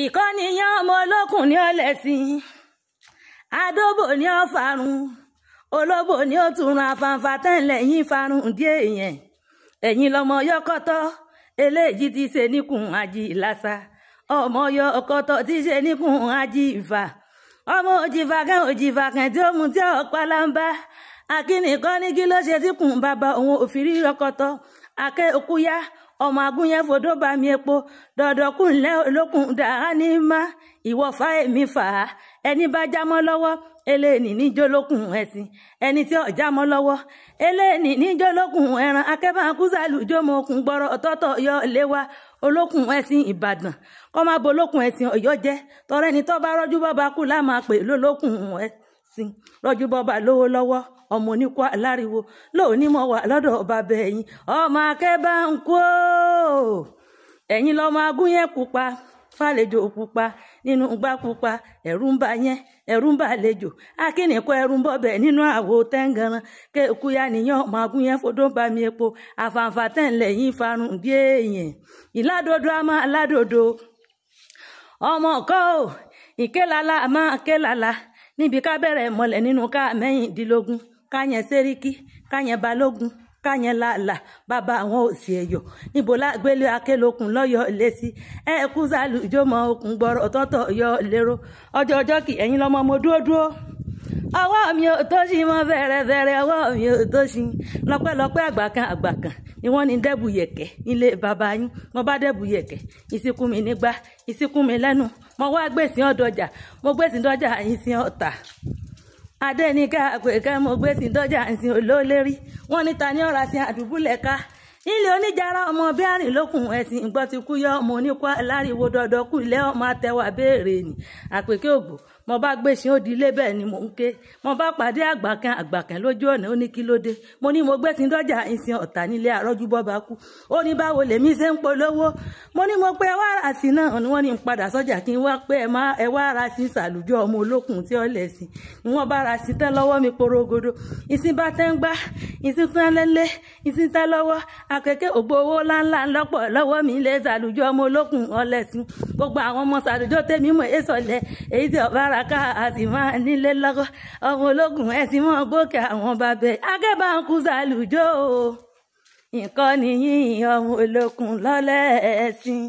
Ìkọ́niyàn ọmọ olókùn ní ọlẹ́sìn, adóbò ní ọ̀farun, olóbò ní òtúrun afáǹfà tẹ́ǹlẹ̀ yín farun díẹ̀ yẹn. Ẹ̀yin lọmọ yọkọ́tọ́, eléyìí ti ṣe níkùn ají ìlàsà. Ọmọ yọkọ́tọ́ ti ṣe níkùn ají ìfà. Ọmọ òjìfà kan tí ó mu tí ọ̀pá lámbá. Akínìkan ní kí ló ṣe síkùn bàbá òun òfìrí yọkọ́tọ́. Akẹ́ òkúyá ọmọ agúnyẹn fodó bá mi epo dọ̀dọ̀kùn lẹ́ olókùn dàá ní má ìwọ fà èmi fà á ẹni bá jámọ́ lọ́wọ́ eléèní níjó lókun ẹ̀sìn ẹni tí ò jámọ́ lọ́wọ́ eléèní níjó lókun ẹran akẹ́bàákú sàlùjọ́mọ okùn gbọ́rọ̀ ọ̀tọ̀ọ̀tọ̀ yọ léwa olókùn ẹ̀sìn Ìbàdàn kọ́ máa bo olókùn ẹ̀sìn Ọ̀yọ́ jẹ́ tọrẹ ni tọ́ bá rọ́jú bọ́ba kú lá máa pè lólókùn ẹ̀sìn rọ́jú bọ́ba lówó lọ́wọ́ ọmọ oníkó aláriwo lóòní mọ̀ wà lọ́dọ̀ ọba bẹ̀yìn ọmọ akẹ́bàákú ẹ̀yìn lọ́mọ agúnyẹ̀ pupa fàlejò pupa nínú gbá pupa ẹ̀rù ń bà yẹn ẹ̀rù ń bà lejò akínìkọ ẹ̀rù ń bọ̀bẹ̀ nínú àwo tẹ́ǹgànràn kéèkúyà nìyàn ọmọ agúnyẹn fodó ń bá mi epo àfàǹfà tẹ̀ǹlẹ̀ yín farun bí èèyàn ìládòdò a máa ládòdò ọmọ kọ́ ò ìkélala a máa kélala níbi ká bẹ̀rẹ̀ mọ̀lẹ̀ nínú ká mẹ́yìndínlógún káyẹn sẹ́ríkì káyẹn balógun káyẹn làálà bàbá àwọn òsì ẹyọ níbo lágbélé akélokùn lọyọ lẹsí ẹ kú sálùjọmọ okùn gbọrọ tọtọ yọ lérò ọjọ́ ọjọ́ kì ẹ̀yin lọmọ mo dúró dúró ọwọ́ mi ò tó ṣí mọ́ fẹ́rẹ́fẹ́rẹ́ ọwọ́ mi ò tó ṣí lọ́pẹ́lọpẹ́ àgbàkan àgbàkan ni wọ́n ní dẹ́bù yẹ̀kẹ́ nílé bàbá yín mo bá dẹ́bù yẹ̀kẹ́ ìsìnkú mi nígbà ìsìnkú mi lẹ́nu mo wá gbèsè ọ̀dọ̀jà mo gbèsè dọ́jà ìsìn ọ̀tà adẹ́nìkà àpèkẹ́ mo gbé sí dọ́jà ìsìn olólérí wọ́n ní ta ní ọ̀rá sí àdúgbòlẹ̀ ká nílé oníjàrá ọmọ bí àrìn lókun ẹ̀sìn ìgbọ́ ti kú yọ ọmọ oníkó aláriwo dọ̀dọ̀ kú ilé ọmọ àtẹwà béèrè ni àpèkẹ́ ògbò mo bá gbé sí òdì ilé bẹ́ẹ̀ ni mò ń ké mo bá pàdé àgbàkan àgbàkan lójú ọ̀nà ó ní kí ló dé mo ní mo gbé sí dọ́jà ìsìn ọ̀tà nílé àrọ́jú bọ́ba kú ó ní báwo lèmi ṣe ń polówó mo ní mo pé ẹ wá ra sí náà ni wọ́n ní n padà sọ́jà kí n wá pé ẹ wá ra sí sàlùjọ ọmọ olókùn tí ó lẹ̀ sí ni wọ́n bá ra sí tán lọ́wọ́ mi porogodo ìsìn bá tẹ́ ń gbá ìsìn tán lẹ́lẹ́ ìsìn tán lọ́wọ́ akẹ́kẹ́ ògbó owó ńláńlá lọ́pọ̀ lọ́wọ́ mi lé sàlùjọ ọmọ olókùn ọlẹ́sìn gbogbo àwọn ọmọ sàlùjọ tèmi mọ̀ èsọ̀lẹ̀ èyí tí ọ̀bá ra ká a sì máa nílé lọ́kọ́ ọmọ ológun ẹ̀sìn mọ́ gòkè àwọn bàbẹ̀ akẹ́bàákú sàlùjọ o nǹkan nìyí ọmọ olókùn lọ́lẹ́ ẹ̀sìn.